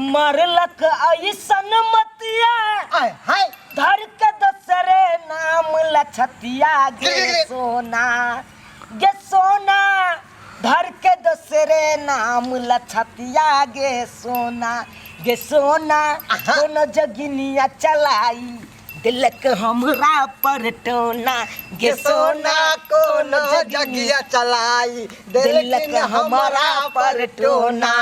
मरलक ऐसन मतिया आय हाय धर के दोसरे नाम लछतिया गे सोना गे सोना धर के दोसरे नाम लछतिया गे सोना गे सोना कोनो जगिनिया चलाई दिलक हमरा पर टोना गे सोना कोनो जगिया चलाई दिलक हमरा पर टोना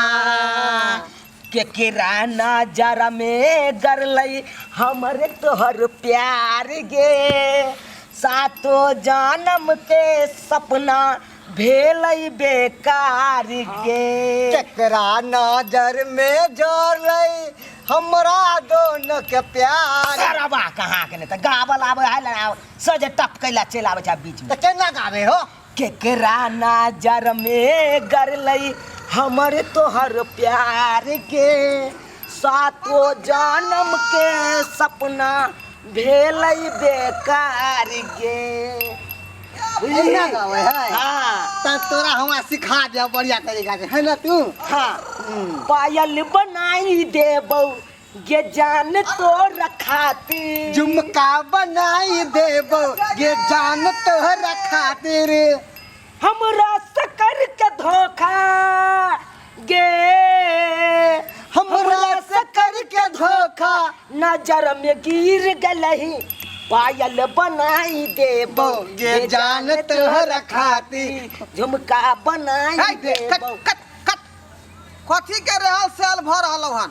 केकरा नजर में गरलई हमरे तोहर प्यार गे सातो जन्म के सपना भेलई बेकार गे। केकरा नजर में जरलई हमरा दोनों के प्यार। सरबा कहाँ के नहीं त गावल आवे है लड़ाव सजे टपकैला चलि आबै छै बीच में। त केना गावे हो? केकरा नजर में गरलई हमर तोहर प्यार के सातो जन्म के सपना भेलई बेकार गे। एना गावे है? हाँ। त तोरा हमरा सिखा दे बढ़िया तरीका से, है ना तू? हाँ। पायल बनाई देबौ गे जान तोरा खातिर, झुमका बनाई देबौ गे जान तोरा खातिर, हमरा से कर के धोखा गे, हमरा से कर के धोखा, नजर में गिर गलही पायल बनाई देबौ गे जान तोरा खातिर, झुमका बनाई हे, कट, देबौ। कट, कट। कथी के रहल सेल भऽ रहल हन?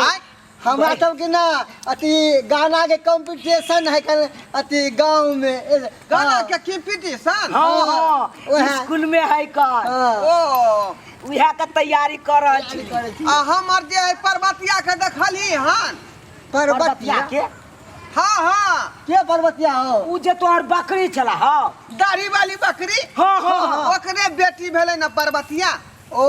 आँय? हमरा सबके ना अथी गाना के कंपटीशन है कल अथी गांव में। गाना हाँ। के कंपटीशन? हाँ, हाँ, वएह। स्कूल में है कल। हाँ। ओ। उएह के तैयारी कर रहल छी। तैयारी करै छी। आ हमर जे है पर्वतिया के देखली हन? पर्वतिया के? हाँ, हाँ। के पर्वतिया हो? उ जे तोहर बकरी छला, हाँ। दाढ़ी वाली बकरी? हाँ, हाँ, हाँ। ओकरे बेटी भेलै ना पर्वतिया। ओ।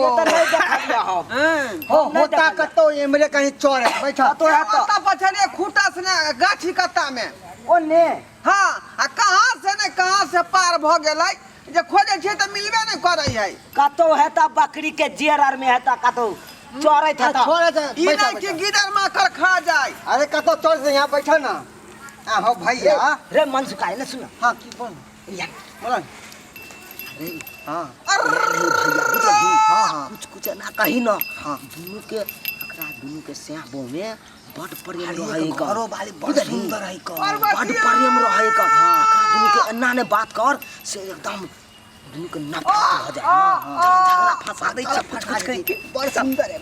से तऽ नहि देखलियै हम। हँ। हो, हम नहि होता देखलियै। कतौ एमरे कहीं चोर है, बैठा। कतौ है तऽ। ओतऽ पछड़िए खूटा से ने गाछी कत्ता में। ओने? हाँ, आ कहाँ से ने कहाँ से पार भऽ गेलै जे खोजै छियै तऽ मिलबे नहि करै है। कतौ है तऽ बकरी के जेर आर में है तऽ कतौ चरैत है तऽ। छोड़े तऽ, ई बैठा, नहि कि बैठा। गिदड़ माकड़ खा जाय। अरे कतौ चोर से यहाँ बैठा ना। आ हो भैया। रे मनसुख आइ ने सुन। हाँ, की बोल? यहाँ। बोला। अरे, हाँ। अरे भैया, बुझलही? हाँ, हाँ। कुछ कुछ ना कही ना। हाँ। दुनू के, एकरा दुनू के स्याह में बड प्रेम अरे, रहै एक का। घरो वाली बड़ बुझलही? सुंदर है का। बड प्रेम रहै का। एकरा दुनू के एना ने बात कर से एकदम दुनू के नफरत भऽ जाय। झगड़ा फंसा दै छै कुछ कुछ कहि के। बड़ सुंदर है।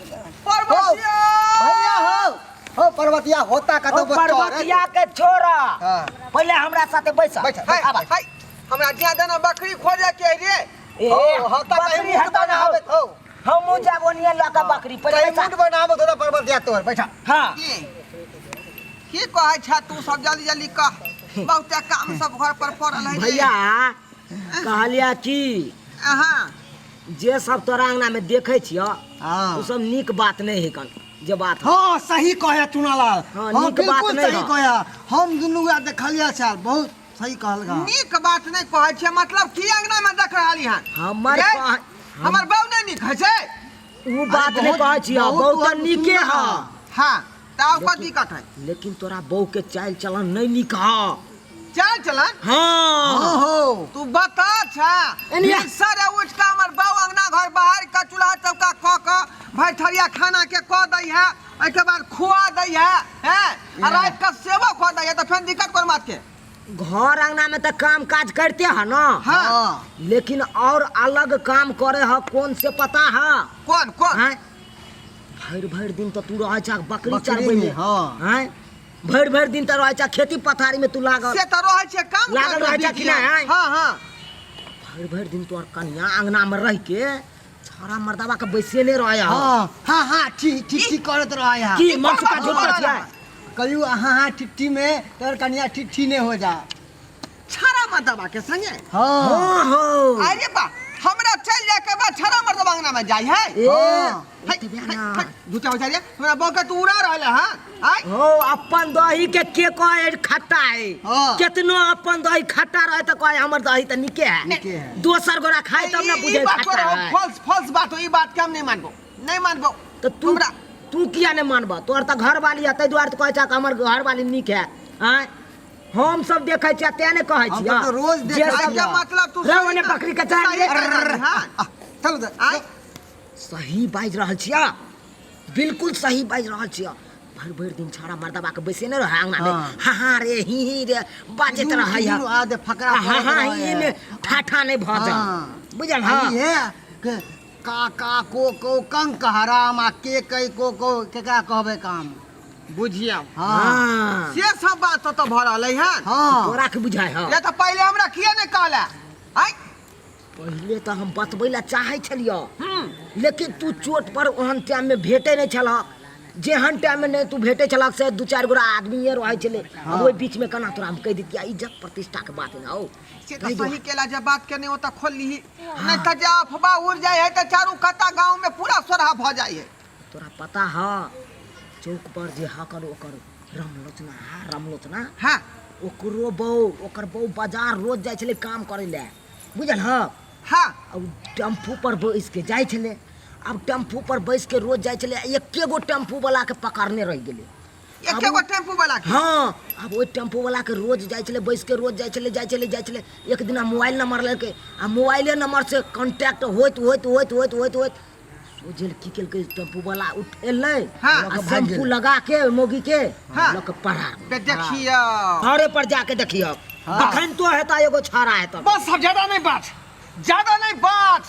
पर्वतिया! भैया हो, हो पर्वतिया होता कतौ ओ बच्चा रे। पर्वतिया के छोड़ा। हाँ। पहिले हमरा साथे बैस। बैठ, हाय, आबा। हाय, हमरा जिया देना बकरी खोजे के रे। ए, हो, होता कहीं बकरी मूड हटा ना हो। बनाबे हो। हमहूँ जाब ओनिये लऽ के बकरी। पहिले कहीं बैसा। मूड बनाबे तो पर्वतिया तोहर, बैठा। हाँ। की? की कहै छ तू सब जल्दी जल्दी कह, बहुते काम सब घर पर पड़ल है रे। भैया कहलिया की अहाँ जे सब तोरा अंगना में देखै छियो, हाँ। ओ सब नीक बात नहीं है कन जे बात है। हाँ, सही कहया चुनालाल। हाँ, हाँ, नीक बात बिल्कुल नहीं सही है। कहया। हम दुनू गोरा देखलिया छल, बहुत सही कहल गा। नीक बात नहीं कहै छियै, मतलब की अंगना में देख रहली हन? हमर ये, कह- हमर बहू नहीं नीक है छै? उ बात अरे नहीं बहुत- कहै छियो, बहुत बहुत तोहर नीके सुंदर है। है। हाँ, तऽ आब कथी दिक्कत है? लेकिन तोरा बहू के चाल चलन नहीं नीक है। चाल चलन? हाँ। हाँ, हो। तू बता छा, एनिया। भिनसरे उठ के हमर बहू अंगना घर बाहर के चूल्हा चौका क के भरि थरिया खाना के क दै है, ओहिके बाद खुआ दै है, हैं? आ राति के सेवो क दै है, तऽ फेर दिक्कत कोन बात के? घर अंगना में तो काम काज करते है ना। हाँ। हाँ। लेकिन और अलग काम करे है कौन से पता है? कौन, कौन? हैं? भरि भरि दिन तो तू रहे छा बकरी बकरी चरबै में, में। हाँ। हैं? भरि भरि दिन तो रहे छा खेती पथारी में तू लागल। से तो रहे छे काम लागल काज में रहे छा कि बिजी। नहीं, हैं? हाँ, हाँ। भरि भरि दिन तोहर कनिया अंगना में रह के छाड़ा मर्दावा के बैसेले रहे है। हाँ, हाँ, हाँ, ठीक, ठीक, ठीक करत रहे है। की मनसुखा बात झूठ करत छियै? रहे? कहियो हाँ, हाँ, ठिठ्ठी में तोहर कनिया ठिठ्ठी नहीं हो जा। छाड़ा मर्दावा के संगे? हाँ। हाँ, हाँ। अरे बा, हमरा चल जाए के बाद छाड़ा मर्दावा अंगना में जाय है? ए, हाँ। है, ओतबे है, ना। है, झूठा हो जाए, हमरा बहू के तू उड़ा रहल है, हाँ? आय? हो, अपन दही के के कहे खट्टा है? हाँ। केतनो अपन दही खट्टा रहे तो कहे हमर दही तो नीके है। नीके है। दोसर गोरा खाए तब ना ई- बुझे ई बात खट्टा तोरा है। फॉल्स, फॉल्स बात हो, ई बात के हम नहीं मानबो, नहीं मानबो। तो तू हमरा तू किया नहि मानबह? तोहर तऽ घरवाली है, ताहि दुआरे तऽ कहै छह कि हमर घरवाली नीक है। आँय, हम सब देखै छियै तें नहि कहै हम छियै। तऽ रोज जे देखै सब छियै। मतलब तू रे सही ओने बकरी के चरा सही ले। कहै हाँ। चलू तऽ आँय सही बाजि रहल छियै, बिल्कुल सही बाजि रहल छियै। भरि भरि दिन छौड़ा मर्दबा के बैसे नहि रहै अंगना में, हाँ हाँ रे ही ही रे बाजैत रहै है। आदे फकरा हाँ पढ़ैत हाँ रहै ही है। में ठाठा नहि भऽ जाए, हाँ। बुझल? आ हाँ ई है के का का को को कंक हराम आ के कई को को केकरा कहबै काम। बुझियौ। हाँ। हाँ से सब बात तो भऽ रहलै हन। हाँ। तोरा के बुझाय? हाँ। या तऽ पहिले हमरा किया नहि कहला? आँय, पहिले तऽ हम बतबै लए चाहै छलियौ, लेकिन तू चोट पर ओहन टाइममे भेटै नहि छलह। जेहन टाइममे नहि तू भेटै छलह से दू चारि गोरा आदमीए रहै छलै। आब ओहि बीचमे केना तोरा हम कहि दितियै? इज्जत प्रतिष्ठाके बात ने हौ। से तऽ सही केला जे बात के नहि ओतऽ खोललीही, नहि तऽ जे अफवाह उड़ जाइ है तऽ चारू कत्ता गाँव में पूरा सोरहा भऽ जाइ है। तोरा पता ह चौक पर जे हकर ओकर रामलोचना, रामलोचना? हाँ। ओकरो बहू, ओकर बहू बाजार रोज जाइ छलै काम करै लए, बुझल? हँ। हाँ। आ उ टेम्पू पर बैस के जाइ छलै। आब टेम्पू पर बैस के रोज जाइ छलै, एके गो टेम्पू वाला के पकड़ने रहि गेलै। एके गो टेम्पू वाला के? हाँ। आब ओहि टेम्पू वाला के रोज जाइ छलै बैस के, रोज जाइ छलै, जाइ छलै, जाइ छलै। एक दिना मोबाइल नंबर लेलकै आ मोबाइले नंबर से कॉन्टैक्ट होइत होइत होइत होइत होइत होइत सोझे की केलकै, टेम्पू वाला उठेलै हाँ। आ शैम्पू लगा के मौगी के हाँ। लऽ के पढ़ा। बे देखियौ, घरे पर जाके देखियौ, अखन तो हेता एगो छाड़ा हेता। बस अब ज्यादा नहीं बात, ज्यादा नहीं बात।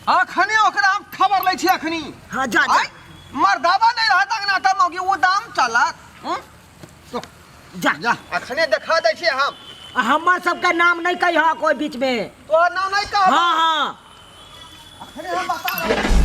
अखने ओकरा हम खबर लै छी अखनी। हाँ, जा जा। आय, मर्दावा नहीं रहत अंगना तऽ मौगी उदाम चलत। हम्म? जा जा। अखने देखा दै छियै हम। आ हमर सबके नाम नहीं कहिह कोई बीच में। तोहर नाम नहीं कहब। हाँ हाँ। अखने हम बता रहल।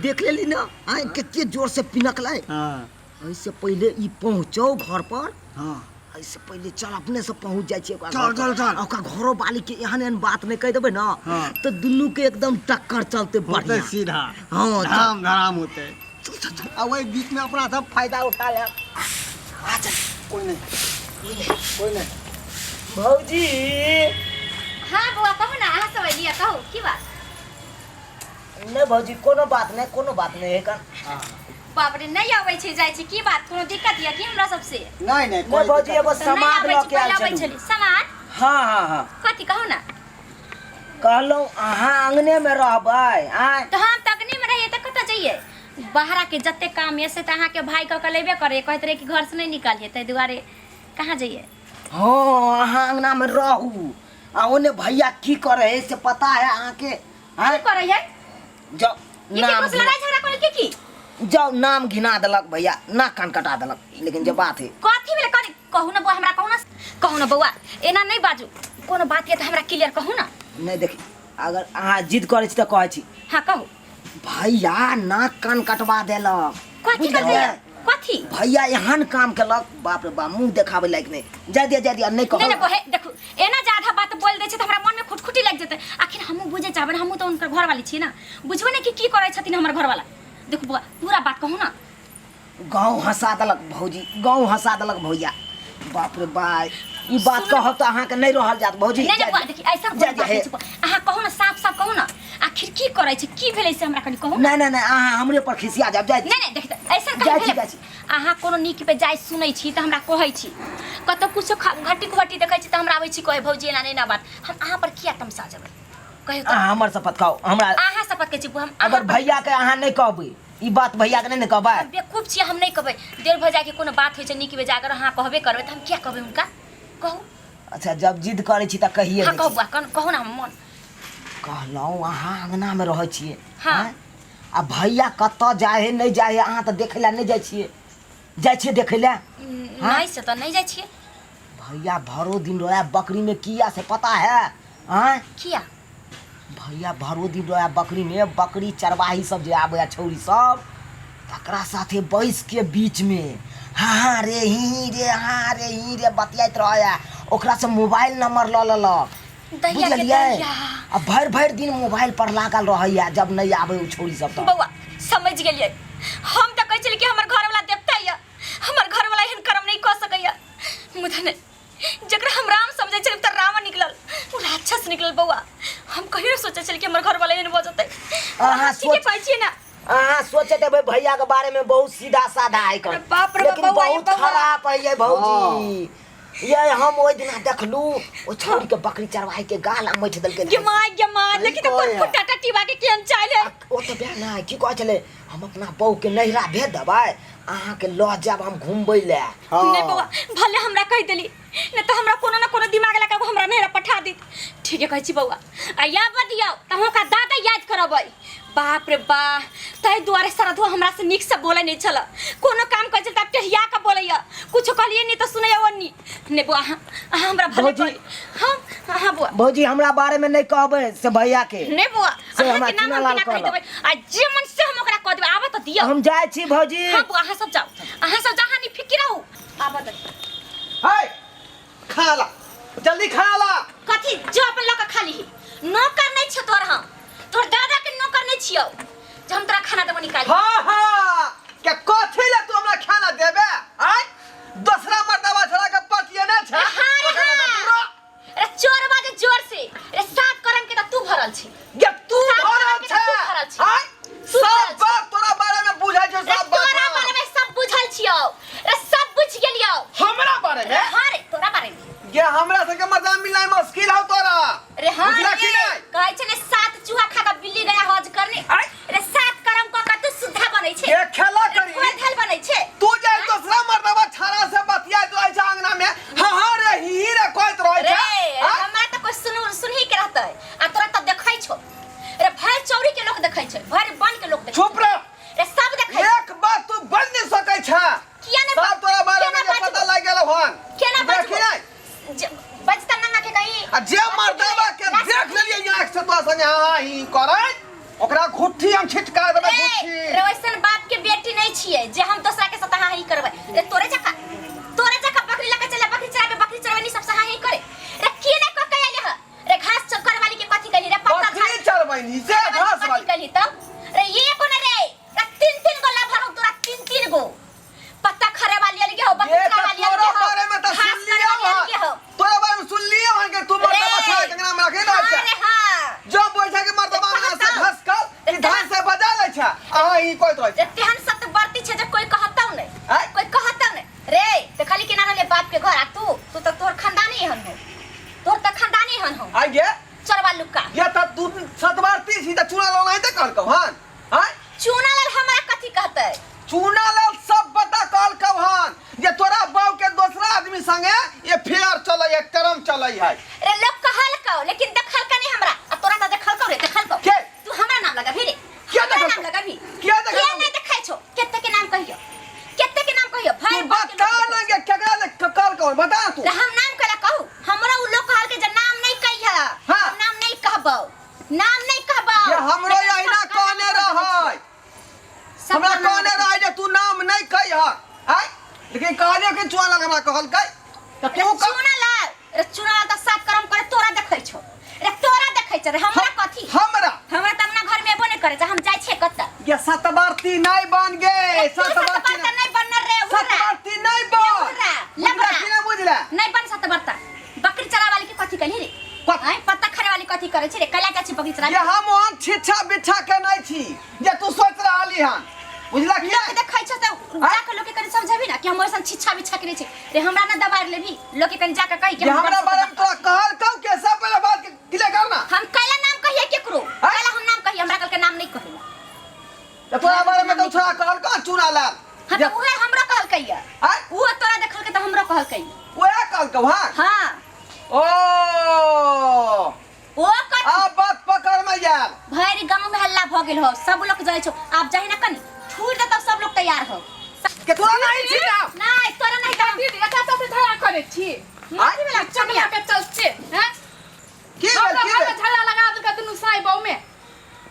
देख लेली ना आइ कते जोर से पिनकलै। हाँ। एहिसे पहिले ई पहुँचौ घर पर, हाँ, एहिसे पहिले चल अपने से पहुँच जाइ छियै ओकरा चल, घर पर। चल, चल। आ ओकरा घरो वाली के एहन एहन बात नहि कहि देबै ना, हाँ, तऽ दुनू के एकदम टक्कर चलते होते बढ़िया सीधा। हाँ, चल। धाम धराम होते। आ वही बीच में अपना सब फायदा उठा ले। आ चल। कोई नहीं, कोई नहीं। भौजी। हाँ बौआ, कहू ना, अहाँ सब एलियै, कहू की बात? नहि भौजी, कोनो बात नहि, कोनो बात नहि एखन। बाप रे, नहि अबै छै जाइ छै, की बात? कोनो दिक्कत यऽ की हमरा सबसे? नहीं नहीं। नहि भौजी, एगो तऽ नहि समाद आबै लऽ छी, के आयल पहिले अबै छलहुँ। छली। समाद? हाँ हाँ हाँ। कथी, कहू ना। कहलहुँ अहाँ अङ्गनेमे रहबै आँय? तऽ हम तऽ अङ्गनेमे रहियै तऽ कतऽ जइयै? बाहरा के जते काम यऽ से तऽ अहाँके भाय कऽ के लेबे करे, कहैत रहै कि घर से नहि निकलियै, ताहि दुआरे कहाँ जइयै? हँ, अहाँ अङ्गनामे रहू आ ओने भैया की करै है से पता है अहाँके? की करै है? जाउ ई नाम केकरो से लड़ाई झगड़ा करे के की? जाउ, नाम घिना देलक भैया, नाक कान कटा देलक। लेकिन जे बात है कथी भेलै? कनि कहू ना बौआ, हमरा कहू ना, कहू ना बौआ, एना नहि बाजू। कोनो बात यऽ तऽ हमरा क्लियर कहू ना। नहि देखी, अगर अहाँ जिद करै छी तऽ कहै छी। हाँ, कहू। भैया नाक कान कटवा देलक। कथी कर बुझलियै? कथी भैया एहन काम केलक, बाप रे बाप, मुंह देखाबै लायक नहि। जाय दिया, जाय दिया, नहि नहि कहब। नहि बहे, देखू, एना ज्यादा बात बोल दै छै तऽ हमरा मनमे खुटखुटी लागि जेतै। आखिर हमहूँ बुझै चाहबै, हमहूँ तऽ हुनकर घरवाली छी ने, बुझबै ने कि की करै छथिन हमर घरवाला। देखू बौआ, पूरा बात कहू ना। गाँव हंसा देलक भौजी, गाँव हंसा देलक भैया, बाप रे बाप। ई बात कहब तऽ अहाँके नहि रहल जात भौजी। नहि नहि बौआ, देखी, ऐसा जा कोनो बात हे। नहि छै बौआ। अहाँ कहू ना, साफ साफ कहू ना, आखिर की करै छै, की भेलै से हमरा कनि कहू ना। नहि नहि नहि, अहाँ हमरे पर खिसिया जाब। जाय नहि नहि, देखी तऽ ऐसा जाइ कहीं छी, भेलै? जाइ छी। अहाँ कोनो नीक पे जाइ सुनै छी तऽ हमरा कहै छी, कतौ कुछो घटी घटी देखै छी तऽ हमरा आबै छी कहै, भौजी एना नहि एना बात। हम अहाँ पर किया तमसा जेबै, कहियौ तऽ? अहाँ हमर शपथ खाउ हमरा। अहाँ शपथ कहै छी हम अहाँ अगर पर- भैया के अहाँ नहि कहबै ई बात, भैया के नहि ने कहबै? हम बेवकूफ छियै, हम नहि कहबै। देर भऽ जायके कोनो बात होइ छै नीक बेजा, अगर अहाँ कहबे करबै तऽ हम किया कहबै हुनका, कहू। अच्छा, जब जिद करै छी तऽ कहिए हाँ दै कहू छी। बौआ, कहू ना। हम मन कहलहुँ अहाँ अङ्गनामे रहै छियै। हाँ। आँय? आ भैया कतऽ जाइ है नहि जाइ है, अहाँ तऽ देखै लए नहि जाइ छियै? जाइ छियै देखै लए? नहि, से तऽ नहि जाइ छियै। भैया भरो दिन रहै बकरीमे, किया से पता है? आँय? किया? भैया भरो दिन रहै बकरीमे, बकरी चरवाही सब जे आबै है छौरी सब, तकरा साथे बैस के बीच में हाँ हाँ रे ही रे हाँ रे ही रे बतियाइत रहै है। ओकरा से मोबाइल नंबर लऽ लेलक। दैया के बुझलियै? दैया। आ भरि भरि दिन मोबाइल पर लागल रहैया जब नहि आबै ओ छौरी सब तऽ। बौआ, समझ गेलियै। हम तऽ कहै छलियै कि हमर घरवाला देवता यऽ, हमर घरवाला एहन कर्म नहि कऽ सकैया, मुदा नहि, जकरा हम राम समझै छलियै तऽ रावण निकलल। ओ रात राक्षस निकलल बौआ। हम कहियो सोचे छल कि हमर घर वाला एहन भऽ जेतै। अहाँ ठीके सोच कहै छियै ना। अहाँ सोचैत हेबै भैया के बारे में बहुत सीधा साधा है अरे बाप रे लेकिन बौआ, ये बहुत बौआ। खराब है ये भौजी। ये हम ओहि दिना देखलू ओ छौड़ी के बकरी चरवाही के गाल अमैठ देलकै। गे माय गे माय, सही देखी तऽ कहै कोन है। फुट्टा टीबा के केहन चालि है। ओ तऽ बे नहि की कहै छलै, हम अपना बहू के नैहरा भेज देबै, अहाँके लऽ जायब हम घुमबै लए। हाँ। नहीं बौआ, भले हमरा कहि देली, नहीं तो हमरा कोनो ना कोनो दिमाग लगा के हमरा नैहरा पठा देत। ठीक है कहै छी बौआ, आ या बदियौ त हुनका दादा याद करबै। बाप रे बा, ताहि दुआरे सरधुआ हमरा से नीक से बोलै नहीं छल। कोनो काम करै छल त टेहिया के बोलैया, कुछो कहलिए नहीं तो सुनैया ओन्नी। नहीं बौआ, अहाँ अहाँ हमरा भले भौजी। कहली। हाँ हाँ बौआ। भौजी हमरा बारे में नहीं कहबै से भैया के। नहीं बौआ, से अहाँ हमरा के नाम चुना हम लाल केना कहि कहलक। देबै, आ जे मन से हम ओकरा कह देबै। आबऽ तऽ दियौ। हम जाइ छी भौजी। हाँ बौआ, अहाँ सब जाउ, अहाँ सब जाउ, अहाँ नहीं फिकिर रहू। आबऽ तऽ है खा ला जल्दी खा ला। कथी जो अपन लऽ कऽ खा लीही। नौकर नहीं छियौ तोहर, हम तोहर दादा के नौकर नहीं छियौ जे हम तोरा खाना देबो निकालि। हाँ हाँ, के कथी ला तू हमरा खाना देबे? आय दोसरा मर्दबा छोड़ा के पतिये ने छै। हाँ रे ओकरा हाँ। दूर। अरे चोर बाजे जोर से, अरे सात करम के त तू भरल छी। ये तू सात भरल करम के छै। त तू भरल छी। आय तू सब भरल छी। बात तोरा बारे में बुझै छै, अरे सब बात तोरा बारे में सब बुझल छियौ, अरे सब बुझ गेलियौ हमरा बारे में। हाँ रे तोरा बारे में। ये हमरा सबके मजा मिलनाइ मुश्किल हौ तोरा। अरे हाँ बुझला रे, कि नहीं? कहै छै ने सात चूहा खा के बिल्ली गया हज करने। आय। अरे सात करम क के तू सुद्धा बनै छै, ये खेला अरे करी। फूल धल बनै छै। तू जे दोसरा मर्दबा छाड़ा से बतियाइत रहै छै अंगना में, हाँ हाँ रे ही ही रे कहैत रहै रे छै। आय? हमरा त कोई सुन सुनही के रहतै, आ तोरा त देखै छौ। अरे भरि चौरी के लोक देखै छै, भरि वन के लोक देखै चुप रह। रे सब देखै छै। एक बात तू बन नहीं सकै छै। किया नहीं सब तोरा बारे में केना जे पता बजबो? लागि गेलौ हन। केना देखी बजबो? नहीं? बजता नंगा के कहीं। आ जे मर्दबा के देख लेलियै आँख से तोरा संगे हाँ हाँ ही करै, ओकरा घुट्ठी हम छिटका देबै रे घुट्ठी। रे वैसन बाप के बेटी नहीं छियै जे हम दोसरा के साथ हाँ ही करबै। रे तोरे जका, तोरे जका बकरी लके चले, बकरी चराबे, बकरी चराबे नहीं सबसे हाँ ही करे। रे की नहीं कह के आइले ह? रे घास चक्कर वाली के कथी कहली? रे पत्ता बकरी घास चरबै नी से चरबै घास कथी वाली। कहली तब? रे ये कोन रे? रे तीन तीन गो लभर हो तोरा, तीन तीन गो पत्ता खरे वाली अलगे हो, बकरी ये चरावे तो वाली तोरा अलगे हो, बारे में तो घास सुन करे लियौ वाली हन। अलगे हो। तोरा बारे में सुन लियौ हन कि तू मर्दबा रे। छोड़ा के अंगना में रखे रहै हाँ छै। रे हाँ। जो बैठा के मर्दबा अंगना से कहतौ। घस कर कि धान से बजा लै छै, अहाँ ही कहैत रहै छै। रे तेहन सत्य बरती छै जे कोई कहतौ नहीं, आँय? कोई कहतौ नहीं। रे देखली केना रहले बाप के घर, आ तू तू त तोहर खानदानी एहन हो, तोहर त खानदानी एहन हो। आइ गे चोरवा लुक्का। ये त तू सतबारती छी त चूना लाल नहीं त कहलकौ हन? आँय? चूना लाल हमरा कथी कहतै? चूना लाल सब बता कहलकौ हन जे तोरा बाऊ के दोसरा आदमी संगे ये फेयर चलै है, करम चलै है। रे लोग कहलकौ लेकिन देखलकै नहीं हमरा, आ तोरा त देखलकौ रे, देखलकौ। के? तू हमरा नाम लगाबी रे? के हमरा देखलकौ? नाम लगाबी? के देखलकौ? के नहीं देखै छौ? केते के नाम कहियो, केते के नाम कहियो? तू भाई बाप के बता लोग ना देखै के केकरा ले कहलकौ बता तू। रे हम नाम कैला कहू? हमरा उ लोग कहलकै जे नाम नहीं कहिह। हाँ। हम नाम नहीं कहबौ, नाम नहीं कहबौ। ये हमरो लेकिन अहिना सबका नाम कहने कह देबै रहै। छियै। सबका हमरा नाम कहने कह रहै जे तू नाम नहीं कहिह। आँय? लेकिन कहलियो कि चूना लाल हमरा कहलकै त रे तू कह। चूना लाल, रे चूना लाल त सात करम करे तोरा देखै छौ। रे तोरा देखै छौ, रे हमरा कथी? हमरा हमरा त अपना घर में एबो नहीं करे छै, हम जाइ छियै कतऽ? ये सतबारती नहीं बन गे, रे तू सतबारती सतबरता नहीं बनल रे, उर्रा। सतबारती नहीं बन। उर्रा, बुझला लबरा। कि नहीं बुझला? नहीं बन सतबरता। बकरी चरावे वाली के कथी कहली रे? आँय, पत्ता खरे वाली कथी करे छै रे? कैला जाइ छी बकरी चरावे? ये हम ओहन छिछा बिछा के नहीं छी जे तू सोच रहली हन, बुझला कि लोक नहीं? देखै छौ त जाके लोक के कनि समझबी ना कि हम ओइसन छिछा बिछा के नहीं छी। रे हमरा ना दबाड़ लेबी, लोक के कनि जाके कहि कि ये हम हमरा बड़ बारे में सतबरता तोरा कहल कौ के सब पहले बात के क्लियर कर ना। हम कैला नाम कहिए केकरो? आँय? कैला हम नाम कहिए? हमरा कहलकै नाम नहीं कहिला। त तोरा बारे में तो छोरा कहल कौ चूना लाल। हाँ त उहे हमरो कहलकै या। आँय? उहो तोरा देखलकै त हमरो कहलकै। उहे कहलकौ हन? हाँ। ओ ओ कथी? अब बात पकड़ में आयल। भरि गांव में हल्ला भ गेल हो, सब लोग जाइ छौ। आब जाहि ना कनि छूट देतौ, सब लोग तैयार हो। के तोरा नहीं छी ना? नहीं तोरा नहीं त दीदी अच्छा अच्छा से झगड़ा करै छी। मथी वाला चुनिया के चलते हैं। की भेल, हमरा की घर भेल? में झगड़ा लगा देलकै दुनू साई बहू में।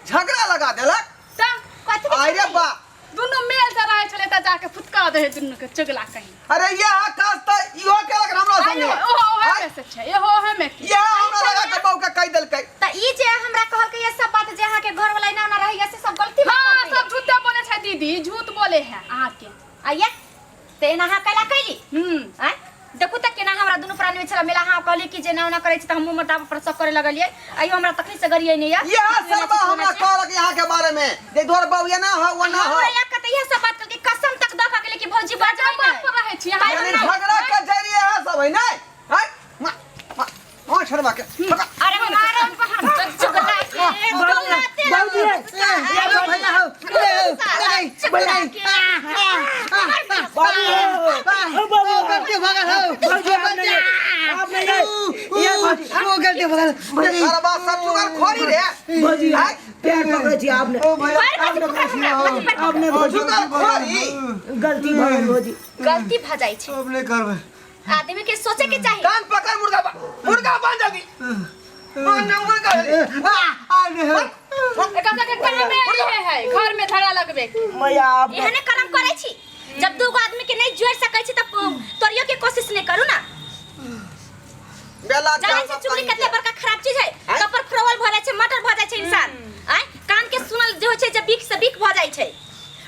झगड़ा लगा देलक? त कथी के अरे झगड़ा? बा दुनू मेल से रहै छलै त जाके फुटका दै दुनू के चुगला कहीं। अरे ये आकाश त इहो केलक हमरा संगे। आइयो ओहो ओहे आँय? में से छै, इहो ओहे में के। ये हमरा लगा के बहू के कहि देलकै। त ई जे हमरा कहलकै ये सब बात जे अहाँ के घर वाला एना ओना रहैया से सब गलती बात हाँ कहलकै। सब झूठे बोले छै दीदी, झूठ बोले है अहाँ के। आ ये ते एना अहाँ कैला कैली? आँय देखू त केना हमरा दुनू प्राणी में छला मेला। अहाँ कहली कि जे ना एना ओना करै छै तऽ हमहूँ मोटापा पर शक करे लगलियै। आइयो हमरा तखनी से गरियै नहि या। यह सब हमरा कहलक यहाँ के बारे में जे तोहर बाऊ एना हो ओना हो। हमरा यहाँ कते इएह सब बात करके कसम तक दऽ कऽ गेलै कि भौजी बजबै बाप नहि। पर रहै छी अहाँ। यानी झगड़ा के जरिए है सब है नहीं है मा मा मा छोड़वा के पकड़। अरे मारो चुगला के बोलाते बाबूजी रहो। ए भैया हो ए चुगला के। बाबू ओ गलती भगल हो। भौजी आप नहीं आप नहीं ये भौजी ओ गलती भगल। अरे बाप सब चुगर खोरी रे। भौजी पैर पकड़े छी आपने। ओ भैया पैर कथी पकड़ हमरा? कथी पैर पकड़? आपने भौजी चुगर खोरी गलती भऽ गेल भौजी। गलती भऽ जाइ छै। अब नहीं करबै। आदमी के सोचे के चाही। कान पकड़ मुर्गा बा मुर्गा बांध जल्दी। बांध ना मुर्गा जल्दी। आ आ रे एकरा सबके कामे इहे है घर में झगड़ा लगबे। मैया आप एहने कर्म करै छी जब दूगो आदमी के नहीं जोड़ सकै छी तब तोड़ियो के कोशिश नहीं करू ना। बेला जानै छी चुगली कते बड़का खराब चीज है। कपर फरवल भऽ जाइ छै, मटर भऽ जाइ छै इंसान। आय कान के सुनल जे होइ छै जे बीख से बीख भऽ जाइ छै।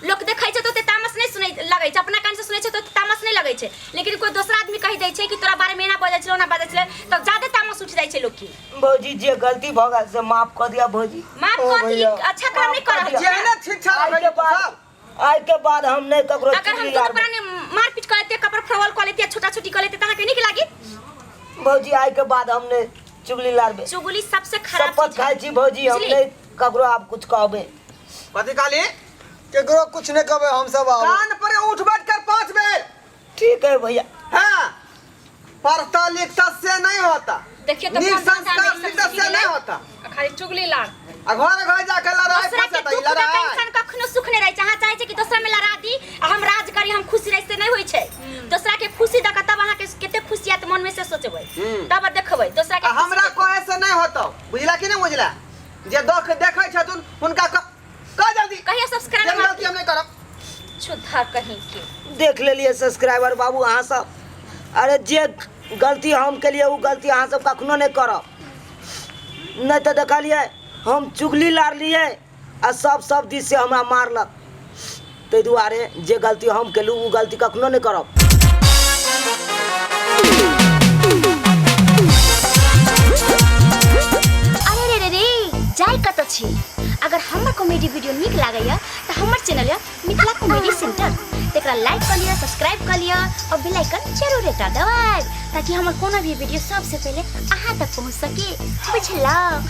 लोक देखै छै तऽ ओते तामस नहि सुनै लगै छै, अपना कान से सुनै छै तऽ ओते तामस नहि लगै छै, लेकिन कोई दोसरा आदमी कहि दै छै कि तोरा बारे में एना बजै छलै ओना बजै छलै तब जादे तामस उठि जाइ छै लोक के। भौजी जे गलती भऽ गेल से माफ कऽ दिअ भौजी। माफ ओ कऽ दी। भैया। अच्छा काम नहीं कर रहल छी। जेहने ठीक ठाक आइ रहे के बाद सब। आइ के बाद हम नहीं ककरो अगर हम चुगली दुनू लारबै। प्राणी मारपीट कऽ लेतियै, कपड़ फरवल कऽ लेतियै, छोटा छोटी कऽ लेतियै तऽ अहाँके नीक लागी? भौजी आइ के बाद हम नहीं चुगली लारबै। चुगली सबसे खराब शपथ चीज है। खाइ छी भौजी हम बुझली? नहीं ककरो आब कुछ कहबै। कथी कहली? केकरो कुछ नहीं कहबै हम सब आब। कान पर उठ बैठ कर 5 बेर। ठीक है भैया। हाँ पढ़ता लिखता से नहीं होता। देखियो तो नीक कौन भाषा संस्कार में ई सब लिखता सीख से गेलै। नहीं होता। आ खाली चुगली लार। आ घर घर जाके लड़ाई दोसरा के फंसता दुख दऽ कऽ लड़ाई। इंसान कखनो सुख नहि रहै छै। अहाँ चाहै छै कि दोसरा में लड़ा दी आ हम राज करी हम खुशी रही, से नहि होइ छै। दोसरा के खुशी दऽ कऽ तब अहाँके कते खुशी आयत मन में से सोचबै तब देखबै दोसरा के आ खुशी हमरा देखबै। कहे से नहीं होता बुझला कि नहीं बुझला? जे देख देखै छथुन हुनका कह जल्दी। कहियो सब्सक्राइब जे गलती हम नहीं करब। छुद्धा कहीं के देख लेलिए सब्सक्राइबर बाबू अहाँ सब। अरे जे गलती हम केलिए ओ गलती अहाँ सब कखनो नहीं करब। नहीं तो देखलिए हम चुगली लारलिए आ सब सब दिस से हमरा मारलक। ताहि दुआरे जे गलती हम केलहुँ ओ गलती कखनो नहीं करब। अरे रे रे रे जाय कतऽ छी? अगर हमर कॉमेडी वीडियो नीक लागैया तऽ हमर चैनल यऽ मिथिला कॉमेडी सेंटर, तकरा लाइक कऽ लिअ, सब्सक्राइब कऽ लिअ और बेल आइकन जरूर एकटा दबाएब ताकि हमर कोनो भी वीडियो सबसे पहिले अहाँ तक पहुँच सके। बुझलहुँ?